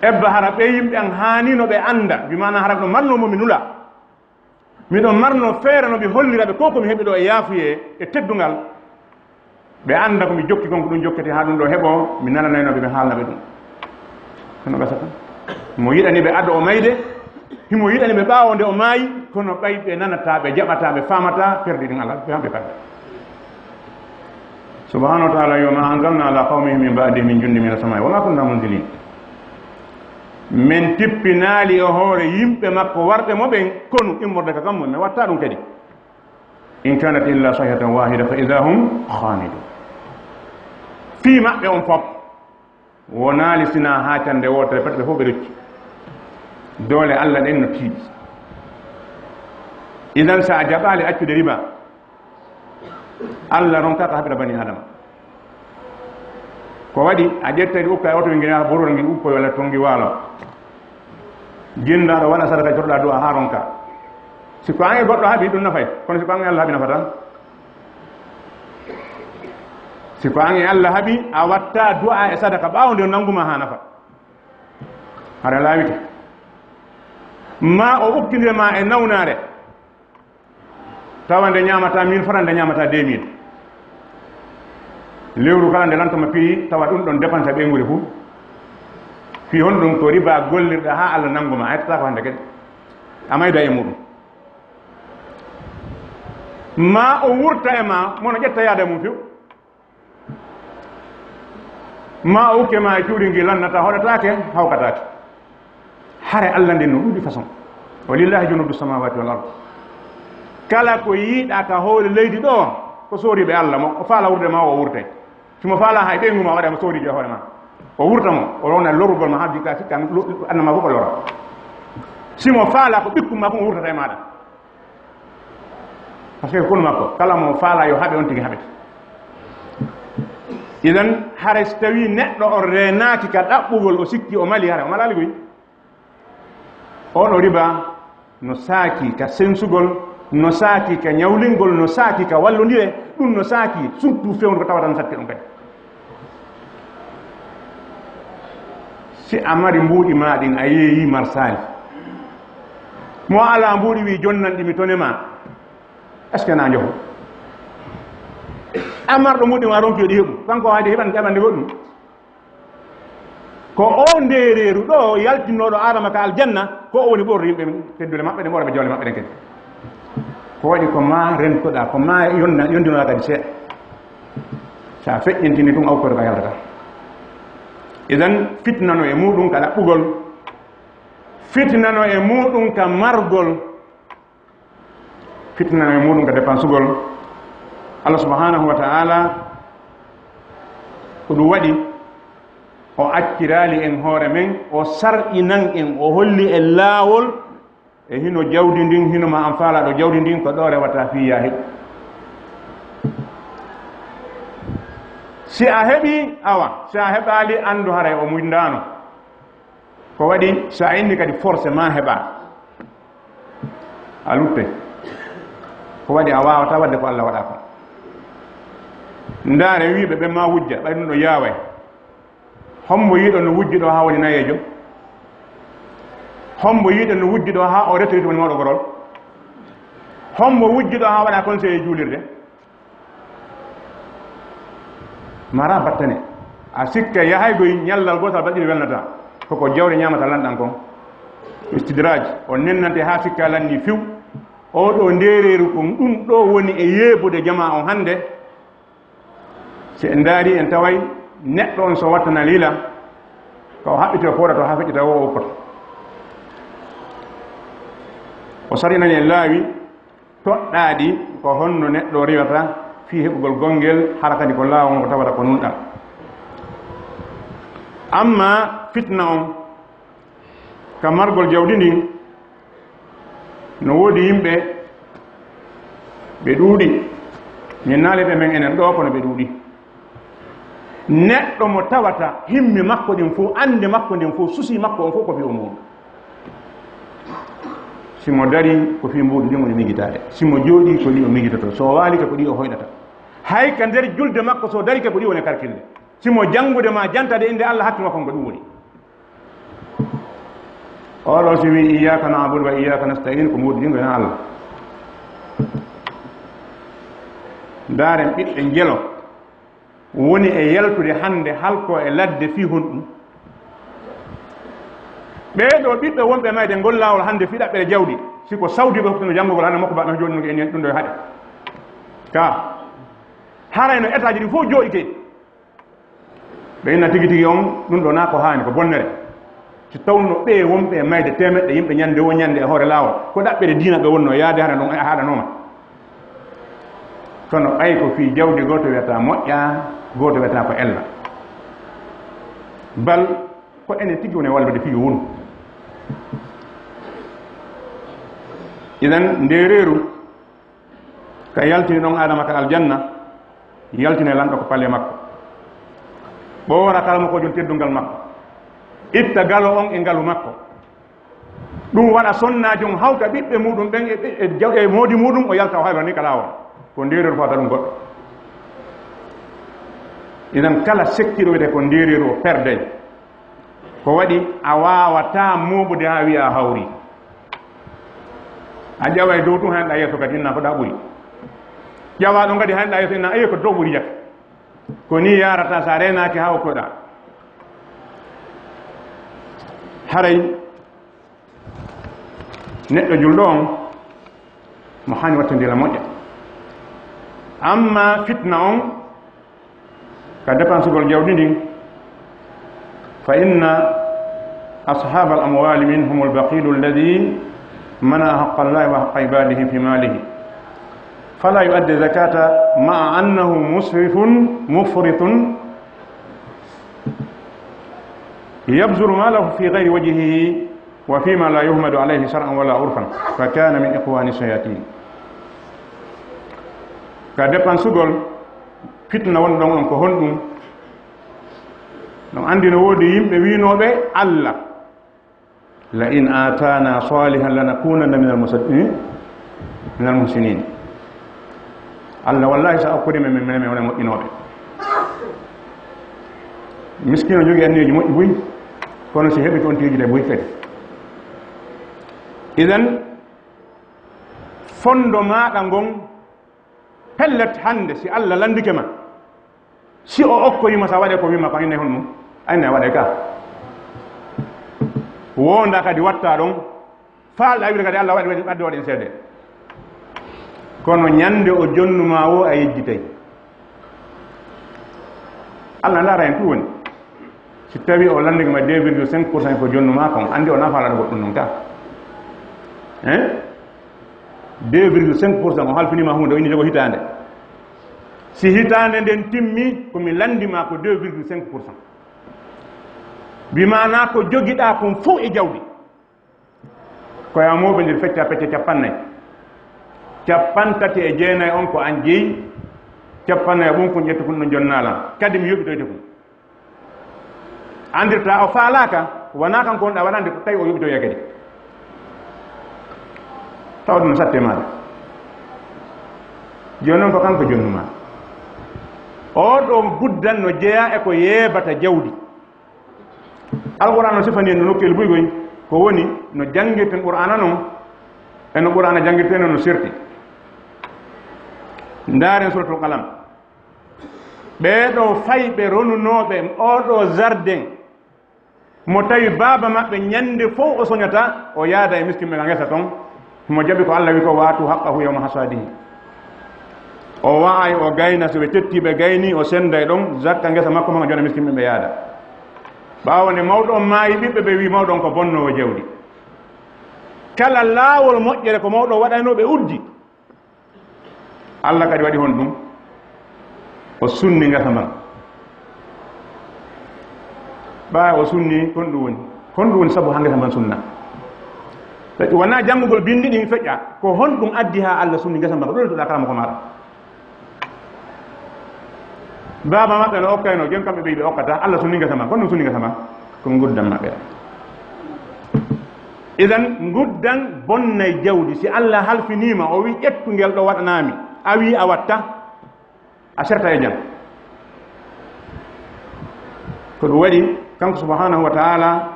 Ebba, hara ɓe yimɓe an haanino ɓe annda, bi maana hara no marno mo mi nula. Miɗo marno feere no mi hollira ɓe ko ko mi heɓi ɗo e yaafuyee e teddungal. Ɓe annda ko mi jokki kon ko ɗum jokkete haa ɗum ɗo heɓo, mi nananayno ɓe, mi haalna ɓe ɗum. Kono gasata. Mo yiɗani ɓe ado o mayde, himo yiɗani ɓe ɓaawo nde o maayi, kono ɓay ɓe nanata, ɓe jaɓata, ɓe faamata, perdi ɗin Allah, ɓe hamɓe kamɓe. Subhanahu wa ta'ala, yo ma anzalna ala qawmihi min ba'dihi min jundin min as-sama'i wa ma kunna munzilin. Min tippinaali e hoore yimɓe makko warɓe mo ɓen, konu immorde ka kammu, mi watta ɗum kadi. In kanat illa sayhatan wahida fa idha hum khamidun. Fii maɓɓe on fof wonaali sinaa haa cannde wootere, pati ɓe fof ɓe rocci. Doole Allah ɗen no tiiɗi. Idan, so a jaɓaali accude riba, Allah ronka ka haɓira bani Adama. Ko waɗi a ƴetta ɗi ukka e oto ngi yaha Bororo ngi ukkoy walla to ngi waalo. Jinnaaɗo waɗa sadaka, joroɗa du'a haa ronka. Si ko an e goɗɗo haɓi, ɗum nafay, kono si ko an e Allah haɓi, nafata. Si ko an e Allah haɓi, a watta du'a e sadaka ɓaawo nde nannguma haa nafa. Hara laawike. Ma o ukkindire ma e nawnaare. Tawa nde ñaamata mille francs, nde ñaamata deux mille. Lewru kala nde lantoma prix, tawa ɗum ɗon dépense ɓeynguure fuu. Fii honɗum? Ko riba gollirɗa haa Allah nanngu ma, a ƴettataa ko hannde kadi. A mayda e muɗum. Ma o wurta e ma, mo no ƴetta yaada e mum few. Ma o ukke ma e cuuɗi ngi lannata, hoɗataake, hawkataake. Hare Allah nden no ɗuuɗi façon. Wa lillahi junudu samawati wal ard. Kala ko yiiɗa ka hoore leydi ɗo, ko sooriiɓe Allah mo, o faala wurde ma o wurtay. Si mo faala hay ɓeyngu ma waɗa mo sooriijo e hoore ma. O wurta mo, o wona lorrugol ma haa jikka sikka annama fof o lora. Si mo faala ko ɓikkun ma fof o wurtata e maaɗa. Parce que konu makko, kala mo faala yo haɓe, on tigi haɓete. Idan, hara si tawii neɗɗo on reenaaki ka ɗaɓɓugol, o sikki o mali, hara o malaali koy. Oɗo riba no saaki ka sensugol, no saaki ka ñawlingol, no saaki ka wallondire, ɗum no saaki surtout fewndo ko tawata no satti ɗum kadi. Si a mari mbuuɗi ma ɗin, a yeeyi marsaali, mo alaa mbuuɗi wi jonnan ɗi mi tone ma, est-ce que na njofu? A marɗo mbuuɗi ma ronki yo ɗi heɓu, kanko haade heɓan, heɓande goɗɗum. Ko o ndeereeru ɗo yaltinnooɗo Adama ka aljanna, ko o woni ɓoorɗo yimɓe ɓen, teddule maɓɓe ɗen, ɓoorɓe jawle maɓɓe ɗen kadi. Ko waɗi ko ma rentoɗaa, ko ma yonna-, yondinoɗaa kadi seeɗa. Sa feƴƴintini ɗum, awkoyto ka yaltata. Idan, fitna no e muɗum ka ɗaɓɓugol, fitna no e muɗum ka margol, fitna e muɗum ka dépensugol. Allah subhanahu wa ta'ala ko ɗum waɗi, o acciraali en hoore men, o sar'inan en, o holli en laawol e hino jawdi ndin, hino ma an faalaɗo jawdi ndin, ko ɗo rewata fii ya heɓu. Si a heɓi, awa, si a heɓaali, anndu haray o muñdaano. Ko waɗi, so a inni kadi forcément heɓa, a lutte. Ko waɗi, a waawata waɗde ko Allah waɗa ko. Ndaare wiiɓe ɓe ma wujja, ɓay ɗum ɗo yaaway. Hombo yiɗo no wujji ɗo haa woni nayeejo? Hombo yiɗo no wujji ɗo haa o retraite woni mawɗo gorol? Hombo wujji ɗo haa waɗa conseiller juulirde? Mara battane. A sikka yahay goy ñallal gootal baɗɗiri welnata. Koko jawre ñaamata lanɗan kon. Istidraj. O nennante haa sikka lanni fiw. Oo ɗoo ndeereeru kon ɗum ɗoo woni e yeebude jamaa on hannde. Si en ndaari en taway neɗɗo on so wattana lila, To o haɓɓiti o fooɗa to haa feƴƴita o uppoto. O sarinani en laawi toɗɗaaɗi ko honno neɗɗo riwata fii heɓugol gonngel, hara kadi ko laawol ngol tawata ko nunɗal. Amma fitna on ka margol jawdi ndin, no woodi yimɓe ɓe ɗuuɗi, min naali ɓe men enen ɗoo, kono ɓe ɗuuɗi. Neɗɗo mo tawata himmi makko ɗin fof, annde makko nden fof, susi makko on fof ko fii o mbuuɗu. Si mo darii, ko fii mbuuɗu ɗin woni migitaade. Si mo jooɗii, ko ɗi o migitoto. So o waalike, ko ɗi o hoyɗata. Hay ka nder julde makko, so o darike, ko ɗi woni karkille. Si mo janngude ma jantaade innde Allah, hakkil makko on ko ɗum woni. Oɗo si wii, "Iyyaka na'budu wa iyyaka nasta'in," ko mbuuɗu ɗin ko heen Allah. Ndaaren ɓiɓɓe njelo woni e yaltude hannde halko e ladde fii honɗum? Ɓee ɗoo ɓiɓɓe wonɓe mayde ngol laawol hannde fii ɗaɓɓere jawdi, si ko Saudi ɓe hokkitino janngugol hannde makko baɗno jooɗi no en ɗum ɗo e haɗe. Ka haray no état ji ɗi fof jooɗi kay. Ɓe inna tigi tigi on, ɗum ɗo naa ko haani, ko bonnere. Si tawno ɓee wonɓe e mayde teemeɗɗe yimɓe ñande wo ñande e hoore laawol, ko ɗaɓɓere diina ɓe wonno yaade hara ɗum e haɗanooma. Kono ɓay ko fii jawdi gooto wiyata moƴƴa, gooto wiyata ko ella. Bal ko enen tigi woni e wallude fii yo wonu. Idan ndeereeru ka yaltini ɗon Adama ka aljanna, yaltine lanɗo ko palle makko. Ɓoora kala mo ko jon teddungal makko. Itta galo on e ngalu makko. Ɗum waɗa sonnaajo on hawta ɓiɓɓe muɗum ɓen e, e, e jaw-, e moodi muɗum, o yalta o hayra ni ka laawol. Ko ndeereeru fawata ɗum goɗɗo. Idan kala sekkiɗo wiyete ko ndeereeru o perday. Ko waɗi a waawataa mooɓude haa wi'a a hawri. A ƴawa e dow tun, han ɗa yeeso kadi inna ko ɗa ɓuri. Ƴawa ɗon kadi han ɗa yeeso inna ayo ko dow ɓuri jaka. Ko ni yarata sa reenaaki haa okkoɗa. Haray neɗɗo julɗo on mo hani wattandira moƴƴa. Amma fitna on ka dépensugol jawdi ndin, fa inna ashabal amwali minhum albakhilu alladhi mana haqqa Allahi wa haqqa ibadihi fi malihi, fala yuaddi zakata ma'a annahu musrifun mufritun yabzuru malahu fi ghayri wajhihi wa fima la yuhmadu alayhi shar'an wala urfan, fa kana min ikhwani shayatin. Ka dépensugol, fitna won ɗon on ko honɗum? No anndi no woodi yimɓe wiinooɓe Allah, "La in aatana salihan lanakunanna minal musaddiqin, minal muhsinin." Allah, wallahi, sa okkori men, min, min, min wona moƴƴinooɓe. Miskino jogii anniyeeji moƴƴi buy, kono si heɓi ko on tigi de buy kadi. Idan, fondo maaɗa ngon, pellet, hannde si Allah lanndike ma, si o okkoyi ma, sa waɗe ko wima ko, aynay honɗum? Aynay waɗe ka. Wonda kadi watta ɗon, faalɗa wiide kadi Allah waɗi, waɗi, ɓadde waɗen seede. Kono ñande o jonnuma o, a yejjitay. Allah ndaara hen tout woni. Si tawi o lanndike ma deux virgule cinq pour cent ko jonnuma kon, anndi o na faalaɗo goɗɗum ɗum ka. Hein? Deux virgule cinq pour cent o halfinima huunde, o inni jogo hitaande. Si hitaande nden timmi, ko mi lanndi ma ko deux virgule cinq pour cent. Wi maana ko jogiɗa kon fof e jawdi. Ko ya mooɓe ndir fecca pecce capannay. Capantati e jeenay on ko an jeyi, capannay e ɓun kun ƴettu kun ɗon jonnalan. Kadi mi yoɓitoyte kun. Andirta o faalaaka, wona kanko wonɗa waɗande, ko tawi o yoɓitoya kadi. Tawa ɗum no satte maɗa. Jooni noon ko kanko jonnuma. Oo ɗoo guddan no jeyaa e ko yeebata jawdi. Alqur'aana no sifani en no nokkeeli buy goy, ko woni no janngirten Qur'aana non, e no Qur'aana janngirten non no serti. Ndaaren Suratul Qalam. Ɓee ɗoo fayɓe ronunooɓe oo ɗoo zarden, mo tawi baaba maɓɓe ñande fof o soñata, o yaada e miskinɓe ka ngesa ton, mo jaɓi ko Allah wi ko, "Waatu haqqahu yawma hasadihi." O wa'ay, o gayna, so ɓe tetti ɓe gayni, o senda e ɗon, zakka ngesa makko man, o jona miskinɓe ɓe yaada. Ɓaawo nde mawɗo on maayi, ɓiɓɓe ɓe wi mawɗo on ko bonnoowo jawdi. Kala laawol moƴƴere ko mawɗo waɗanoo ɓe uddi. Allah kadi waɗi honɗum? O sunni ngesa mban. Ɓaawo o sunni, honɗum woni? Honɗum woni sabu haa ngesa mban sunna? Saɗi wonaa janngugol binndi ɗin feƴƴa. Ko honɗum addi haa Allah sunni ngesa mban? Ko ɗum rewtuɗaa kala mo ko maaɗa. Baaba maɓɓe no okkayno, jon kamɓe ɓe ɓe okkata, Allah sunni ngesa mban. Honɗum sunni ngesa mban? Ko nguddan maɓɓe. Idan, nguddan bonnay jawdi. Si Allah halfiniima, o wi, "Ƴettu ngel ɗo waɗanaa mi," a wi a watta, a serta e jam. Ko ɗum waɗi, kanko subhanahu wa ta'ala,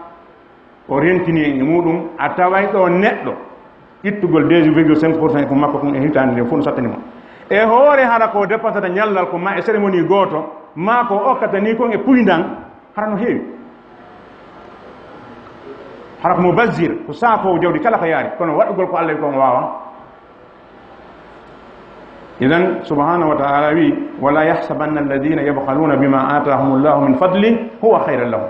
o rentini en e muɗum, a taway ɗo neɗɗo ittugol deux virgule cinq pour cent ko makko kon e hitaande nde fof no sattani mo. E hoore hara ko dépensata ñallal ko ma e cérémonie gooto, ma ko okkata ni kon e puyndan, hara no heewi. Hara ko mo basir, ko saakoowo jawdi kala ko yaari, kono waɗugol ko Allah wi ko mo waawa. Idan, subhanahu wa ta'ala wi, "Wala yahsabanna alladhina yabkhaluna bima atahumullahu min fadli huwa khayran lahum.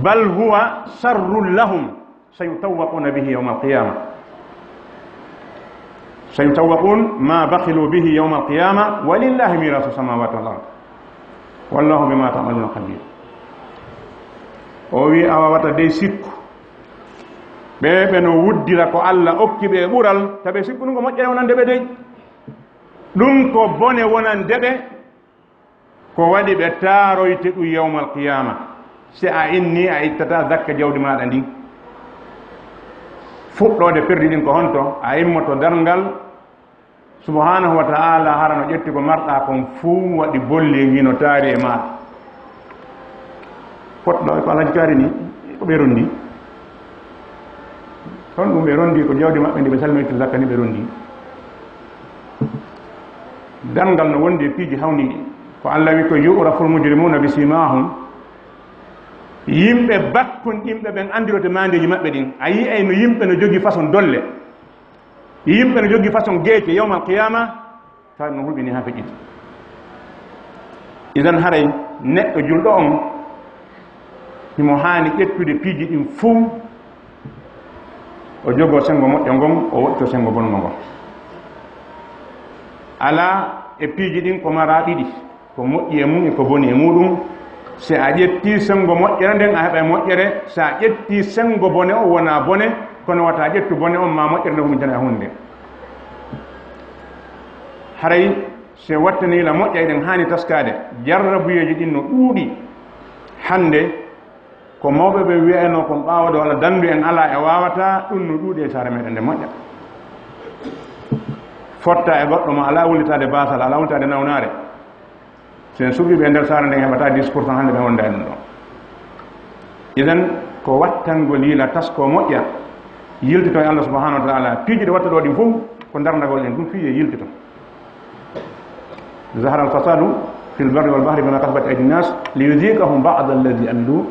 Bal huwa sharrun lahum. Sayutawwaquna bihi yawmal qiyamah. Sayutawwaqun ma bakhilu bihi yawmal qiyamah. Walillahi mirasu samawati wal ard. Wallahu bima ta'maluna khabir." O wi, a wawata dey sikku. Ɓe, ɓe no wuddira ko Allah okki ɓe e ɓural, tabe sikku ɗum ko moƴƴere wonande ɓe dey. Ɗum ko bone wonande ɓe, ko waɗi ɓe taaroyte ɗum yawmal qiyama. Si a inni a ittata zakka jawdi maɗa ndin, fuɗɗode perdi ɗin ko honto? A immoto darngal, subhanahu wa ta'ala, hara no ƴetti ko marɗa kon fuu, waɗi bolli e ngino taari e maɗa. Potɗo e ko Alhaji Kaari ni, ko ɓe rondi. Kon ɗum ɓe rondi, ko jawdi maɓɓe ndi ɓe salmiti zakka ni ɓe rondi. Darngal no wondi e piiji hawniiɗi. Ko Allah wi ko, "Yu'raful mujrimuna bi simahum." Yimɓe bakkunɗinɓe ɓen andirote maandeeji maɓɓe ɗin. A yi'ay no yimɓe no jogi façon dolle. Yimɓe no jogi façon geece yawmal qiyama. Tawi no hulɓini haa feƴƴiti. Idan haray neɗɗo julɗo on, himo haani ƴettude piiji ɗin fuu, o jogoo senngo moƴƴo ngon, o woɗɗitoo senngo bonngo ngon. Alaa e piiji ɗin ko maraa ɗiɗi, ko moƴƴi e mum e ko boni e muɗum. Si a ƴettii senngo moƴƴere nden, a heɓay moƴƴere. Si a ƴettii senngo bone on, wonaa bone, kono wata a ƴettu bone on, maa moƴƴere nden humintanay huunde nden. Haray si wattanii la moƴƴa, eɗen haani taskaade. Jarrabuyeeji ɗin no ɗuuɗi. Hannde, ko mawɓe ɓe wi'ayno kon ɓaawo ɗo, walla dandu en alaa e waawataa, ɗum no ɗuuɗi e saare meɗen nde moƴƴa. Fotta e goɗɗo mo alaa wullitaade baasal, alaa wullitaade nawnaare. Si en suɓii ɓe e nder saare nden, heɓataa dix pour cent hannde ɓe wonda e ɗum ɗo. Idan, ko wattangol yila taskoo moƴƴa, yiltitoo e Allah subhanahu wa ta'ala. Piiji ɗi watta ɗo ɗin fof, ko darndagol en ɗum fii e yiltito. Zahara al-fasadu fil barri wal bahri bima kasabat aydin nas liyudhiqahum ba'da alladhi amilu,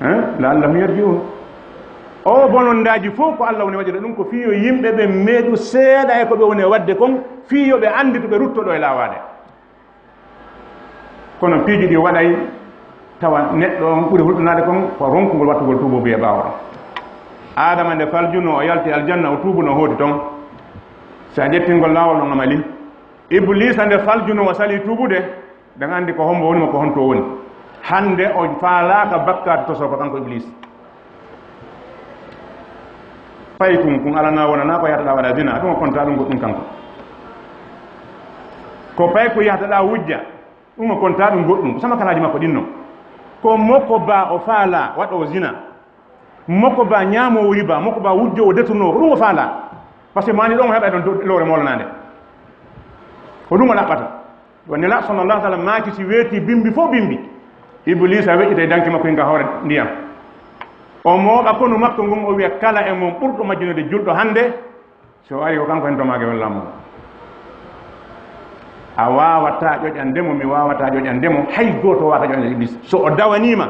eh, la'allahum yarji'un. O bonondaaji fof ko Allah woni waɗude ɗum, ko fii yo yimɓe ɓe meeɗu seeɗa e ko ɓe woni waɗde kon, fii yo ɓe annditu ɓe ruttoɗo e laawaade. Kono piiji ɗi waɗay tawa neɗɗo on ɓuri hulɓinaade kon ko ronkugol wattugol tuubuubu e ɓaawo ɗon. Aadama nde faljuno o yalti aljanna, o tuubuno, o hooti ton. Si a ƴettingol laawol ɗon amali, Ibliisa nde faljuno o salii tuubude, ɗen anndi ko hombo woni mo, ko honto o woni. Hannde o faalaaka bakkaatu tosoo ko kanko Ibliisa. Paykun kun alanaa wonanaa ko yahata ɗa waɗa zina, ɗum o kontaa ɗum goɗɗum kanko. Ko paykun yahata ɗa wujja, ɗum o kontaa ɗum goɗɗum. Ko sama kalaaji makko ɗin non. Ko moko ba o faalaa waɗoo zina. Moko ba ñaamoowo riba, moko ba wujjoowo détournoowo, ko ɗum o faalaa. Parce que maani ɗon o heɓay ɗon dow lowre moolanaande. Ko ɗum o laɓɓata. Wa Nela sallallahu alaihi wasallam maaki si weeti bimbi fof bimbi, Ibliisa weƴƴita e danki makko hinka hoore ndiyam. O mooɓa konu makko ngun, o wiya kala e mon ɓurɗo majjunude julɗo hannde, so o ari ko kanko hen tomaage walla mo. A waawataa ƴoƴande mo, mi waawataa ƴoƴande mo, hay gooto waawataa ƴoƴande Ibliisa. So o dawaniima,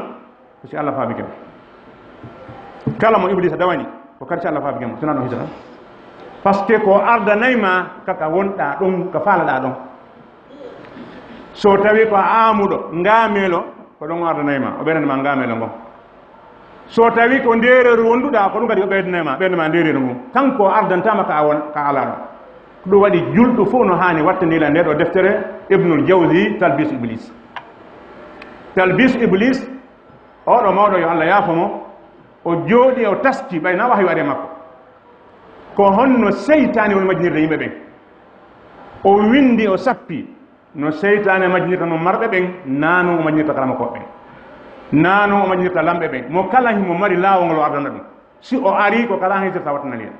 ko si Allah faabike mo. Kala mo Ibliisa dawani, ko kadi si Allah faabike mo, sinaa ɗum hisata. Parce que ko ardanay ma kaka wonɗaa ɗum, ka faalaɗaa ɗum. So tawi ko a aamuɗo, ngaameelo, Ko ɗon o ardanay ma, o ɓeydana ma ngaamelo ngon. So tawi ko ndeereeru wonduɗa, ko ɗum kadi o ɓeydanay ma, ɓeydanay ma ndeereeru ngun. Kanko o ardantama ka a won, ka a alaa ɗon. Ko ɗum waɗi julɗo fof no haani wattandila nde ɗo deftere Ibnul Jawzi, Talbis Iblis. Talbis Iblis, oɗo mawɗo yo Allah yaafo mo, o jooɗi o taski ɓay na wahyu ari e makko. Ko honno seytaane woni majjinirde yimɓe ɓen? O windi, o sappi no seytaane majjinirta no marɓe ɓen, naa no o majjinirta karamakooɓe ɓen, naa no o majjinirta lamɓe ɓen. Mo kala himo mari laawol ngol o ardana ɗum. Si o ari ko kala hen sirta wattanali en.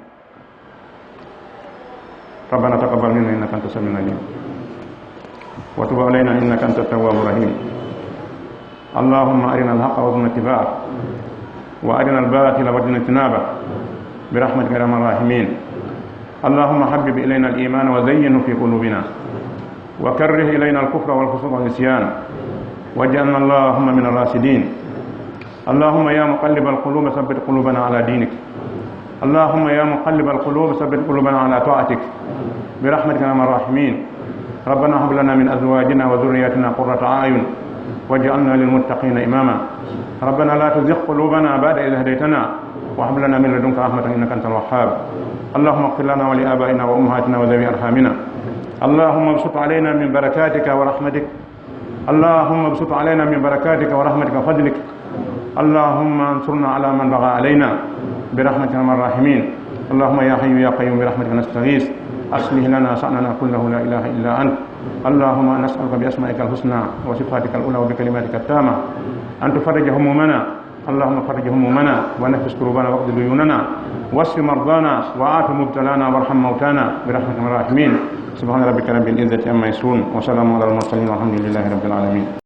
ربنا تقبل منا إنك أنت السميع العليم وتب علينا إنك أنت التواب الرحيم. اللهم أرنا الحق وارزقنا اتباعه وأرنا الباطل وارزقنا اجتنابه برحمتك يا أرحم الراحمين. اللهم حبب إلينا الإيمان وزينه في قلوبنا وكره إلينا الكفر والفسوق والعصيان واجعلنا اللهم من الراشدين. اللهم يا مقلب القلوب ثبت قلوبنا على دينك. اللهم يا مقلب القلوب ثبت قلوبنا على طاعتك برحمتك يا أرحم الراحمين. ربنا هب لنا من أزواجنا وذرياتنا قرة أعين واجعلنا للمتقين إماما. ربنا لا تزغ قلوبنا بعد إذ هديتنا وهب لنا من لدنك رحمة إنك أنت الوهاب. اللهم اغفر لنا ولآبائنا وأمهاتنا وذوي أرحامنا. اللهم ابسط علينا من بركاتك ورحمتك. اللهم ابسط علينا من بركاتك ورحمتك وفضلك. اللهم انصرنا على من بغى علينا برحمتك يا أرحم الراحمين. اللهم يا حي يا قيوم برحمتك نستغيث. أصلح لنا شأننا كله لا إله إلا أنت. اللهم نسألك بأسمائك الحسنى وصفاتك العلى وبكلماتك التامة أن تفرج همومنا. اللهم فرج همومنا ونفس كربنا واقض ديوننا واشف مرضانا وعاف مبتلانا وارحم موتانا برحمتك يا أرحم الراحمين. سبحان ربك رب العزة عما يصفون وسلام على المرسلين والحمد لله رب العالمين.